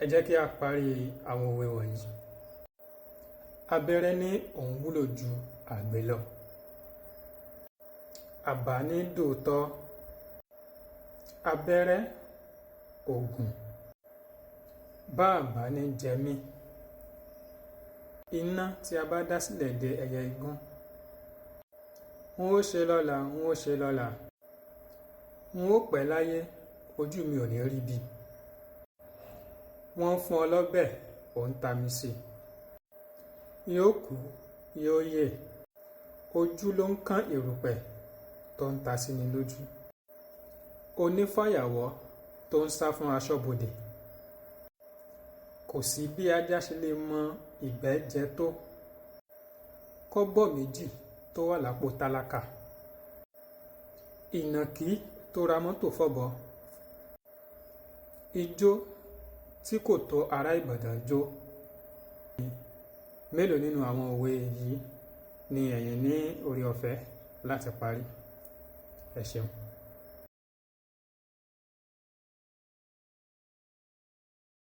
Ẹ jẹ́ kí a parí àwọn òwe wọ̀nyí. Abẹ́rẹ́ ní òun wúlò ju àgbẹ̀ lọ. Àbá ní dòótọ́. Abẹ́rẹ́ ògùn. Báàbá ní jẹ mí. Iná tí a bá dá sílẹ̀ de ẹyẹ igún. N ó ṣe lọ́la, n ó ṣe lọ́la. N ó pẹ́ láyé, ojú mi ò ní ríbi. Wọ́n ń fún ọ lọ́bẹ̀, ò ń tami sí i. Yóò kú, yóò yè. Ojú ló ń kán erùpẹ̀ tó ń ta síni lójú. Onífàyàwọ́ tó ń sá fún aṣọ́bodè. Kò sí bí ajá ṣe lè mọ ìgbẹ́ jẹ tó. Kọ́bọ̀ méjì tó wà lápò tálákà. Ìnàkí tó ra mọ́tò fọ́bọ. Ijó tí kò tó ará Ìbàdàn jó. Mélòó nínú àwọn òwe yìí ni ẹ̀yin ní oore ọ̀fẹ́ láti parí? Ẹ ṣeun.